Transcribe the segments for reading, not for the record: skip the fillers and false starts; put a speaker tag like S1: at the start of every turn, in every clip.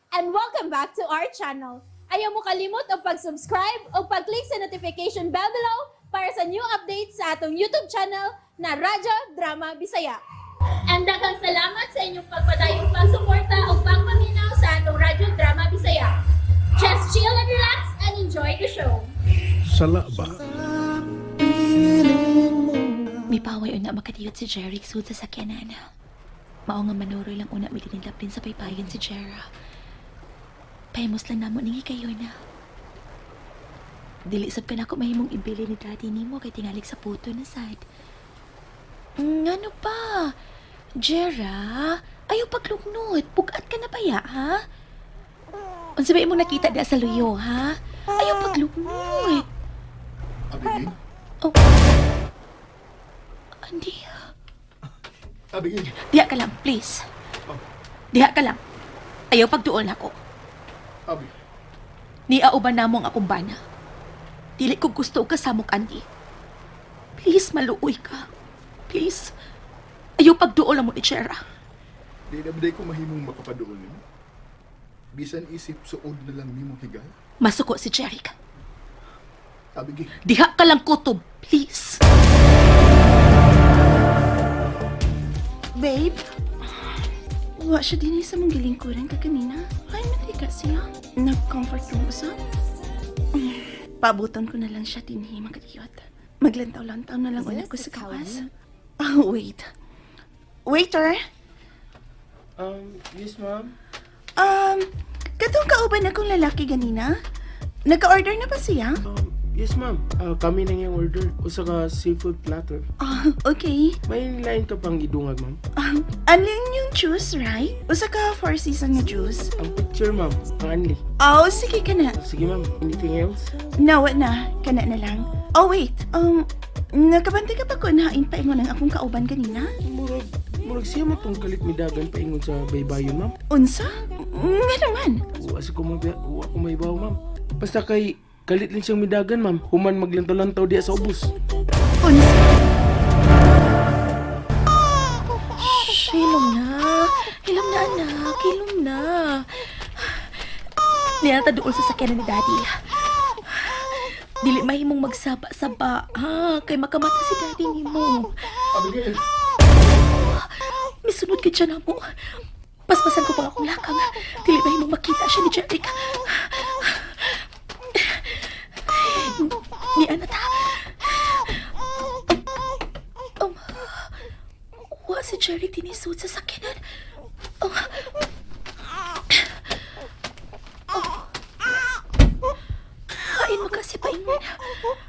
S1: And welcome back to our channel. Ayaw mo kalimot og pag-subscribe o pag-click sa notification bell below para sa new updates sa atong YouTube channel na Radyo Drama Bisaya. And daghang salamat sa inyong pagpadayong pagsuporta o pagpaminaw sa atong Radyo Drama Bisaya. Just chill and relax and enjoy the show.
S2: Sala ba?
S3: Mipaway una makadiyot si Jeric sud sa sakyanan. Mao nga manuroy lang una milinilap din sa paypayon si Jera. Pahimos lang namo ning hikayon na. Dili sab ka nako mahimong ibili ni Daddy nimo kay tingalig sa puto na sad. Ano pa? Jera, ayaw paglugnot. Bugat ka na ba ya, ha? Unsa ba imong nakita diha sa luyo, ha? Ayaw paglugnot.
S2: Abigail?
S3: Oh. Andy.
S2: Abigail?
S3: Diha ka lang, please. Diha ka lang. Ayaw pagduol nako.
S2: Abi.
S3: Nia uban namo ang akong bana. Dili ko gusto og kasamok, Andy. Please, maluoy ka. Please. Ayaw pagduol mo ni Jera.
S2: Di na ba ko mahimong makapaduol nimo? Bisan isip suod na lang nimo higala.
S3: Masuko si Jeric.
S2: Abigail.
S3: Diha ka lang kutob, please.
S4: Babe, wa siya din sa mong gilingkuran ka kanina. Ay, mantika siya. Nag-comfort room usab. Paabutan ko na lang siya dinhi, makadiyot. Maglantaw-lantaw na lang ulit ko sa kawas. Oh, wait. Waiter!
S5: Yes, ma'am.
S4: Katong kauban akong lalaki ganina? Nagka-order na ba siya?
S5: Yes, ma'am. Kami nang yung order. Usa ka seafood platter.
S4: Ah, okay.
S5: May lain ka pang idungag, ma'am?
S4: Anli yung juice, right? Usa ka four season nga juice.
S5: Ang picture, ma'am. Ang anli.
S4: Oh, sige ka na.
S5: Sige, ma'am. Anything else?
S4: No, wa na. Kana na lang. Oh, wait. Nakabantay ka pa kung hain paingon ang akong kauban ganina?
S5: Murag siya mo tong kalit midagan paingon sa baybayon, ma'am.
S4: Unsa? Nga naman.
S5: Wa ko maibaw, ma'am. Basta kay kalit lang siyang midagan, ma'am. Human maglantaw-lantaw diya sa ubos.
S4: Unsa?
S3: Shh, hilom na. Hilom na, anak. Hilom na. Niya ta duol sa sakyanan ni Daddy. Dili mahimong magsaba-saba, ha? Kay makamata si Daddy nimo.
S2: Abigail!
S3: Misunod ka dyan mo. Paspasan ko pang akong lakang. Dili mahimong makita siya ni Jeric. Ni ana ta. Wa si Jeric tinisod sa sakyanan. Oh. Oh. Kain mo kasi paingon.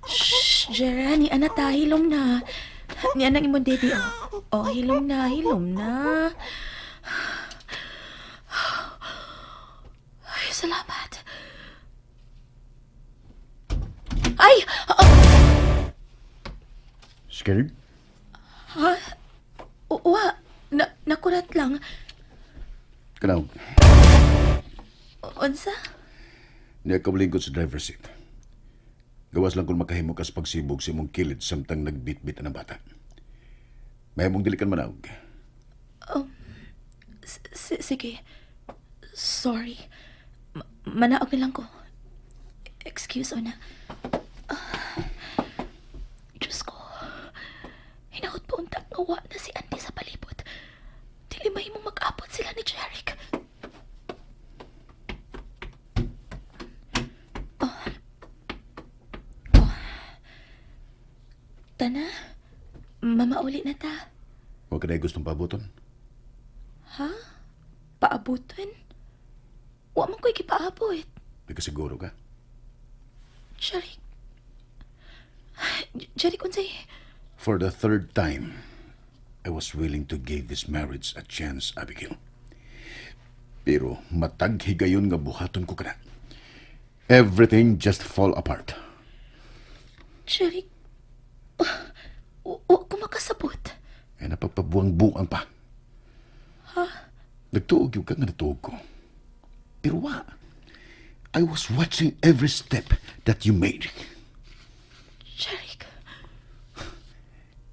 S3: Shh, Jera, ni ana ta, hilom na. Ni anang imong daddy, oh. Oh, hilom na, hilom na. Ay, salamat. Ay! Oh,
S6: Scared?
S3: Ha? Wa, nakurat lang.
S6: Kanaw,
S3: Unsa?
S6: niya ka lingkod sa driver's seat. Gawas lang kung makahimo kas pagsibog sa imong kilid samtang nagbitbit ang bata. Mahimong dili kan manaog.
S3: Sige. Sorry. Manaog na lang ko. Excuse na. Ah, Diyos ko. Hinaot pa unta nga wa na si Andy sa palibot. Dili mahimong mag-apot sila ni Jeric. Oh. Oh. Tana, mamauli na ta.
S6: Wa ka na gustong paabuton?
S3: Ha? Paabuton? Wa man ko'y gipaabot.
S6: Di ka siguro ka?
S3: Jeric. Jeric, unsay?
S6: For the third time, I was willing to give this marriage a chance, Abigail. Pero matag higayon nga buhaton ko kana. Everything just fall apart.
S3: Jeric, wa ko makasabot.
S6: Ay napagpabuang-buang pa. Ha? Nagtuo gyud ka nga natuog ko. Pero wa. I was watching every step that you made.
S3: Jeric,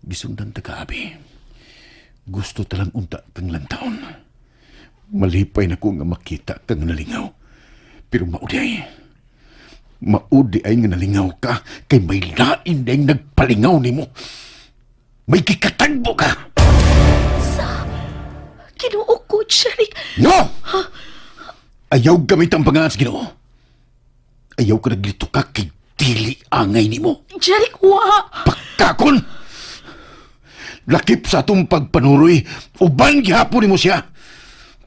S6: Gisundan ta ka, Abi. Gusto talang unta kang lantawon. Malipay na ko nga makita kang nalingaw. Pero maudi ay. Maudi ay nga nalingaw ka kay may lain dayng nagpalingaw nimo. May gikatagbo ka.
S3: Sa? Ginoo ko, Jeric.
S6: No! Ayaw gamit ang pangalan sa Ginoo. Ayaw ka naglito ka kay dili angay nimo.
S3: Jeric, wa!
S6: Pagkakon! Lakip sa atong pagpanuroy, uban gihapon nimo siya.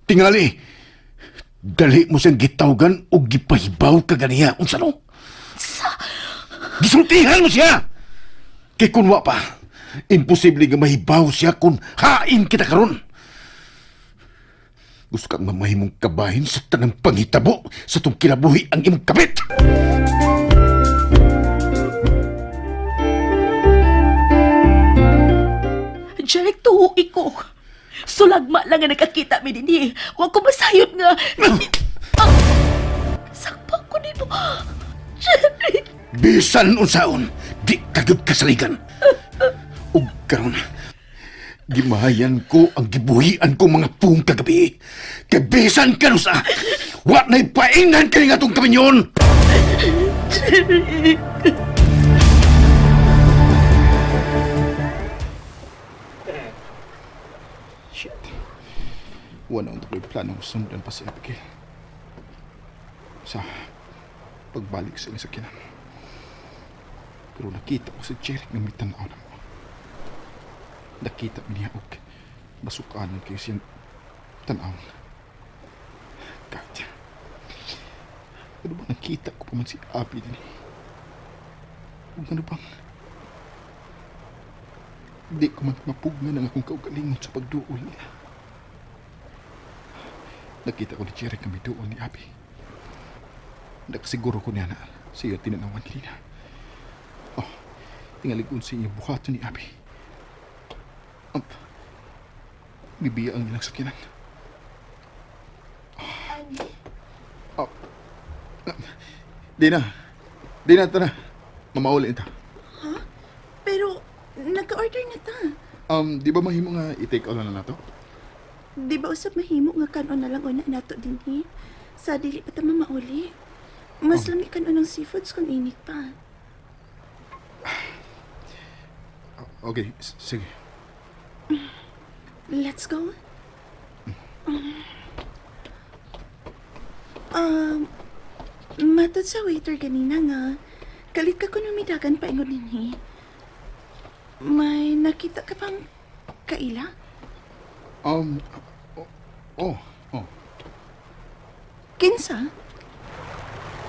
S6: Tingali, dali mo siyang gitawgan o gipahibaw ka ganiya. Unsa no?
S3: Sa?
S6: Gisultihan mo siya! Kay kun wa pa, imposible nga mahibaw siya kung hain kita karon. Gusto kang mamahimong kabahin sa tanang panghitabo sa tong kinabuhi ang imong kabit.
S3: Jeric, tuoi ko. Sulagma lang nga nakakita mi dinhi. Wa ko masayod nga. Ah! Sakpa ko nimo. Jeric!
S6: Bisan unsaon, di kagud kasaligan. Ug karon, gimahayan ko ang gibuhian ko mga puong kagabi. Kay bisan kanusa, wa na'y painggan kini nga atong kaminyon.
S2: Shit. Wala unta ko'y planong sundan pa si Abigail. Sa pagbalik sa inyong sakyanan. Pero nakita ko si Jeric nga mitanaw na mo. Nakita mi niya og basukanon kayo siyang tanaw. Kahit ano ba nakita ko pa man si Abby din eh. Ug ano bang di ko man mapugnan ang akong kaugalingon sa pagduol niya. Nakita ko ni Jeric kami doon ni Abby. Nakasiguro ko niya na siya tinanawan kanina. Oh, tingalig sa iya buhaton ni Abby. Amp, bibiya ang ilang sakyanan. Oh, oh. Dina, Dina, tara. Mamauli ta.
S4: Pero, nagka-order na ta.
S2: Di ba mahimo nga i-take out na na to?
S4: Di ba usab mahimo nga kanon na lang una nato dinhi? Sa dili pa ta mamauli. Mas lami kanon ng seafoods kung init pa.
S2: Okay, sige.
S4: Let's go. Matod sa waiter ganina nga, kalit ka kuno midagan paingon dinhi. May nakita ka pang kaila?
S2: Um, oh, oh, oh.
S4: Kinsa?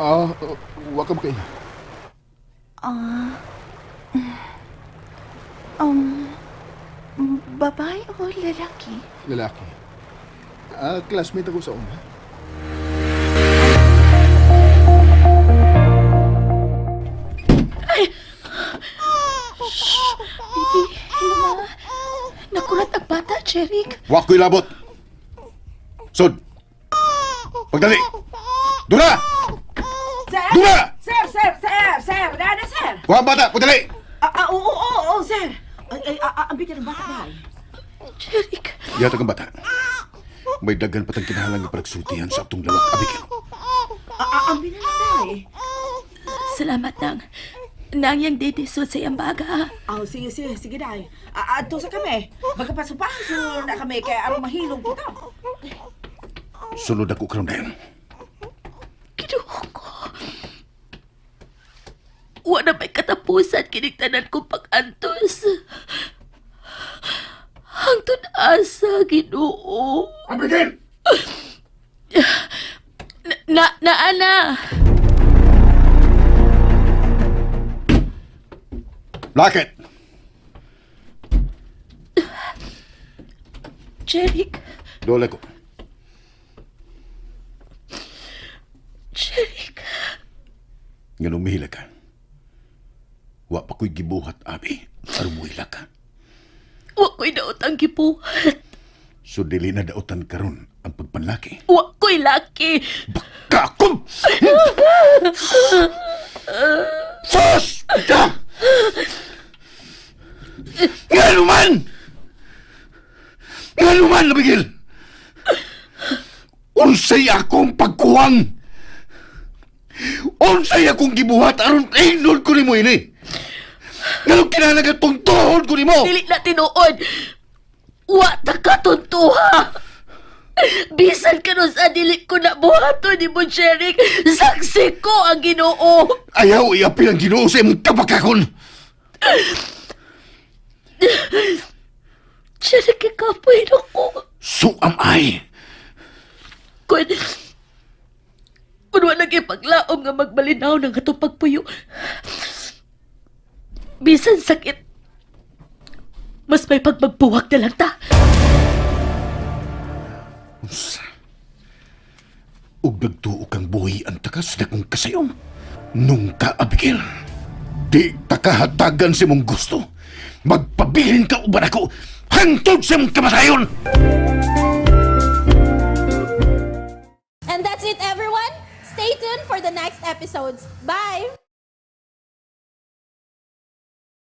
S2: Ah, oh, wa ka makaila.
S4: Ah. Um, babae o lalaki?
S2: Lalaki. Ah, classmate ako sa una.
S3: Baby, hello ma. Nakurat ang bata, Jeric.
S6: Wa ko'y labot. Sud. Pagdali. Dura!
S7: Sir!
S6: Dura!
S7: Sir, sir, sir, sir! Dana, sir!
S6: Kuha ang bata, pagdali!
S7: Ah, ah, oo, oo, oo, sir! Ay, ay, ah, ah, ang bigat ng bata, bay.
S3: Jeric.
S6: Yatag ang bata. May daghan patang kinahalang nga pagsultihan sa atong lawak, Abigail.
S7: Ah, ah, ang binalang, day.
S3: Salamat, Nang. Nang yang didisod sa iyang baga.
S7: Ah, sige, sige, sige, day. Ah, ah, sa kami. Magkapasupaso na kami, kaya arong mahilog kita.
S6: Sulod ako karon dayon.
S3: Kinuho ko. Wala may katapusan kining tanan kong pag-antos. Hangtod asa, Ginoo.
S6: Abigail!
S3: Na, na, ana.
S6: Lock it!
S3: Jeric,
S6: Dole ko.
S3: Jeric.
S6: Nga umihila ka. Wa pa ko'y gibuhat, Abi. Aron muhila ka.
S3: Wa ko'y daot ang gibuhat.
S6: So dili na daotan karon ang pagpanlaki.
S3: Wa ko'y laki.
S6: Kakom! Sus! Ah! Nga naman! Nga naman, Abigail! Unsay akong pagkuwang? Unsay akong gibuhat aron ingnon ko nimo ini? Nganong kinahanglan atong tuhod ko nimo?
S3: Dili na tinuod. Wa ta ka tuntuha. Bisan karon sa dili ko na buhaton ni mo, Jeric. Saksi ko ang Ginoo.
S6: Ayaw iapil ang Ginoo sa imong kabakakon.
S3: Jeric, ikapoy na ko.
S6: So am I.
S3: Kun wala ipaglaom nga magmalinaw ng atong pagpuyo. Bisan sakit, mas may pagmagbuwag na lang ta.
S6: Unsa? Ug nagtuo kang buhi ang takas na kong kasayom. Nung ka, Abigail, di takahatagan sa imong gusto. Magpabilin ka uban ako hangtod sa imong kamatayon!
S1: And that's it, everyone. Stay tuned for the next episodes. Bye!